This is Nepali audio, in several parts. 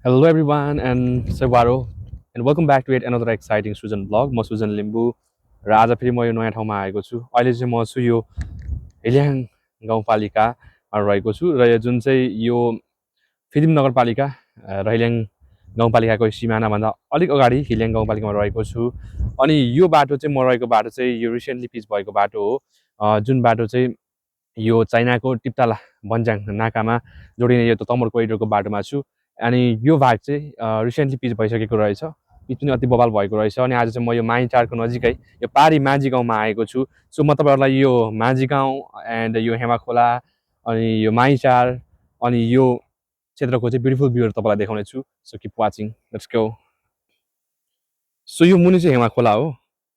Hello everyone and Sevaro and welcome back to yet another exciting Sujan vlog. म सुजन लिम्बू र आज फेरि म यो नयाँ ठाउँमा आएको छु। अहिले चाहिँ म छु यो हिल्याङ गाउँपालिकामा रहेको छु र यो जुन चाहिँ यो फिदिम नगरपालिका र हिल्याङ गाउँपालिकाको सिमानाभन्दा अलिक अगाडि हिल्याङ गाउँपालिकामा रहेको छु। अनि यो बाटो चाहिँ म रहेको बाटो चाहिँ यो रिसेन्टली पिच भएको बाटो हो। जुन बाटो चाहिँ यो चाइनाको टिप्टाला भन्ज्याङ नाकामा जोडिने यो तमर कोरिडोरको बाटोमा छु। अनि यो भाग चाहिँ रिसेन्टली पिच भइसकेको रहेछ। पिच पनि अति बवाल भएको रहेछ। अनि आज चाहिँ म यो माइचारको नजिकै यो पारी माझी गाउँमा आएको छु। सो म तपाईँहरूलाई यो माझी गाउँ एन्ड यो हेमाखोला अनि यो माइचार अनि यो क्षेत्रको चाहिँ ब्युटिफुल भ्यूहरू तपाईँलाई देखाउने छु। So keep watching, let's go. So यो मुनि चाहिँ हेमाखोला हो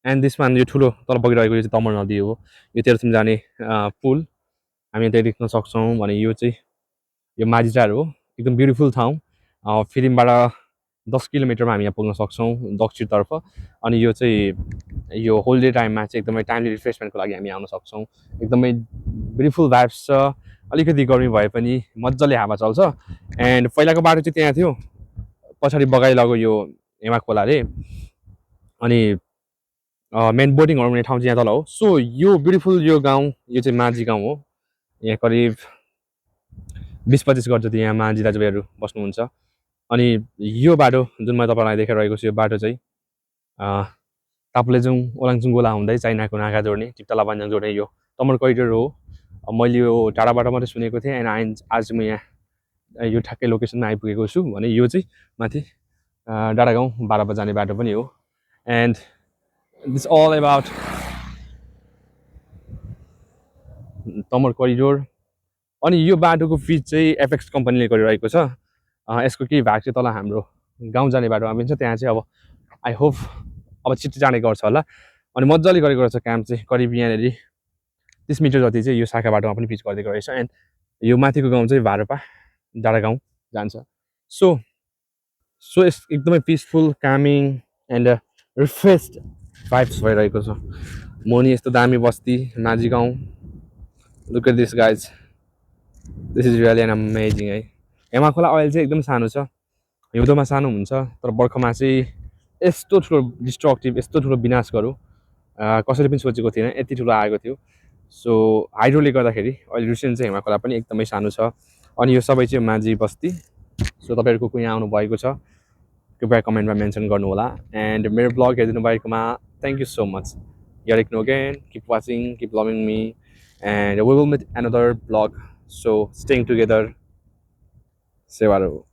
एन्ड त्यसमा यो ठुलो तल बगिरहेको यो चाहिँ तमर नदी हो। यो तेह्रथुम जाने पुल हामी त्यहाँ देख्न सक्छौँ। भने यो चाहिँ यो माझीचार हो, एकदम ब्युटिफुल ठाउँ। फिरिमबाट 10 किलोमिटरमा हामी यहाँ पुग्न सक्छौँ दक्षिणतर्फ। अनि यो चाहिँ यो होलिडे टाइममा चाहिँ एकदमै टाइमली रिफ्रेसमेन्टको लागि हामी आउन सक्छौँ। एकदमै ब्युटिफुल भाइब्स छ। अलिकति गर्मी भए पनि मजाले हावा चल्छ। एन्ड पहिलाको बाटो चाहिँ त्यहाँ थियो, पछाडि बगाइ लाग्यो यो हेमाखोला रे। अनि मेन बोटिङहरू हुने ठाउँ चाहिँ यहाँ तल हो। सो यो ब्युटिफुल यो गाउँ यो चाहिँ माझी गाउँ हो। यहाँ करिब 20-25 घर जति यहाँ माझी दाजुभाइहरू बस्नुहुन्छ। अनि यो बाटो जुन म तपाईँलाई देखाइरहेको छु यो बाटो चाहिँ ताप्लेजुङ ओलाङचुङ गोला हुँदै चाइनाको नाका जोड्ने टिप्टाला भन्ज्याङ जोड्ने यो तमर कोरिडोर हो। मैले यो टाढाबाट मात्रै सुनेको थिएँ एन्ड आज म यहाँ यो ठ्याक्कै लोकेसनमा आइपुगेको छु। भने यो चाहिँ माथि डाँडागाउँ 12 जाने बाटो पनि हो। एन्ड दिस अल एबाउट तमर कोरिडोर। अनि यो बाटोको फिच चाहिँ एफएक्स कम्पनीले गरिरहेको छ। यसको केही भाग चाहिँ तल हाम्रो गाउँ जाने बाटोमा पनि छ। त्यहाँ चाहिँ अब आई होप अब छिट्टो जाने गर्छ होला। अनि मजाले गरेको रहेछ काम चाहिँ। करिब यहाँनिर 30 मिटर जति चाहिँ यो शाखा बाटोमा पनि पिच गरिदिएको रहेछ। एन्ड यो माथिको गाउँ चाहिँ भारोपा डाँडा गाउँ जान्छ। सो एकदमै peaceful calming and refreshed vibes भइरहेको छ। मोनी यस्तो दामी बस्ती माझी गाउँ। Look at this guys, this is really an amazing है। हेमाखोला अहिले चाहिँ एकदम सानो छ, हिउँदोमा सानो हुन्छ तर बर्खामा चाहिँ यस्तो ठुलो डिस्ट्रक्टिभ यस्तो ठुलो विनाशहरू कसैले पनि सोचेको थिएन यति ठुलो आएको थियो। सो हाइड्रोले गर्दाखेरि अहिले रिसेन्ट चाहिँ हेमाखोला पनि एकदमै सानो छ। अनि यो सबै चाहिँ माझी बस्ती। सो तपाईँहरूको कोही यहाँ आउनुभएको छ कृपया कमेन्टमा मेन्सन गर्नु होला। एन्ड मेरो ब्लग हेरिदिनु भएकोमा thank you so much. Yarik no again, keep watching, keep loving me, and we will meet another vlog. So staying together. Sevaro.